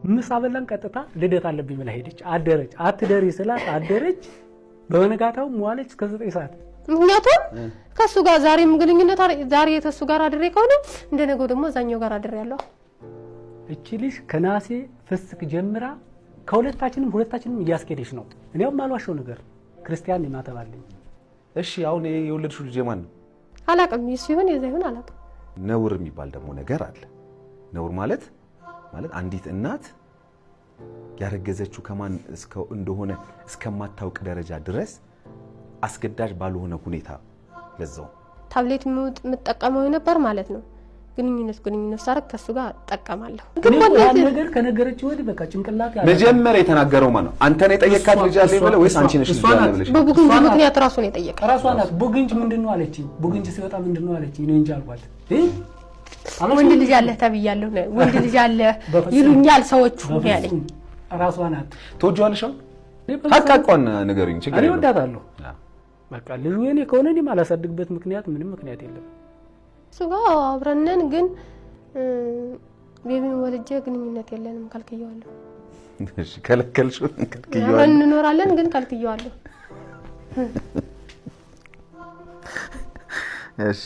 ምሳ በላን። ቀጥታ ልደት አለብኝ ብላ ሄደች። አደረች። አትደሪ ስላት አደረች። በነጋታው ዋለች እስከ 9 ሰዓት። ምክንያቱም ከእሱ ጋር ዛሬም ግንኙነት ዛሬ ከእሱ ጋር አድሬ ከሆነ እንደ ነገው ደግሞ እዛኛው ጋር አድሬ ያለሁ። እቺ ልጅ ከነሐሴ ፍስክ ጀምራ ከሁለታችንም ሁለታችንም እያስኬደች ነው። እኔውም አልዋሸው ነገር ክርስቲያን የማተባለኝ። እሺ፣ አሁን ይሄ የወለድሽው ልጅ የማን ነው? አላቅም። የሱ ይሁን የዛ ይሁን አላቅም። ነውር የሚባል ደግሞ ነገር አለ። ነውር ማለት አንዲት እናት ያረገዘችው ከማን እንደሆነ እስከማታውቅ ደረጃ ድረስ አስገዳጅ ባልሆነ ሁኔታ ለዛው ታብሌት የምጠቀመው ነበር ማለት ነው። ግንኙነት ሳረግ ከእሱ ጋር እጠቀማለሁ። እኔ እኮ ያን ነገር ከነገረች ወዲህ በቃ ጭንቅላት ያለ መጀመሪያ የተናገረው ማን ነው? አንተ ነው የጠየካት ልጅ አለኝ ብለህ ወይስ አንቺ ነሽ ልጅ አለ ብለሽ? በቡግንጅ ምክንያት ራሱ ነው የጠየቀ። ራሷ ናት። ቡግንጅ ምንድን ነው አለችኝ። ቡግንጅ ሲወጣ ምንድን ነው አለችኝ። እኔ እንጃ አልኳት። ወንድ ልጅ አለህ ተብያለሁ። ወንድ ልጅ አለህ ይሉኛል ሰዎቹ ነው ያለኝ። በፍጹም ራሷ ናት። ትወጂዋለሽ? አሁን ሀቅ ሀቋን ንገሪኝ። ችግር እኔ የለውም። ወዳታለሁ። በቃ ልጁ የኔ ከሆነ እኔም አላሳድግበት ምክንያት ምንም ምክንያት የለም። እሱ ጋር አብረን ነን፣ ግን baby ን ወልጄ ግንኙነት የለንም፣ ከልክየዋለሁ። እሺ፣ ከለከልሽው? አብረን ከልክየዋለሁ። እንኖራለን፣ ግን ከልክየዋለሁ። እሺ።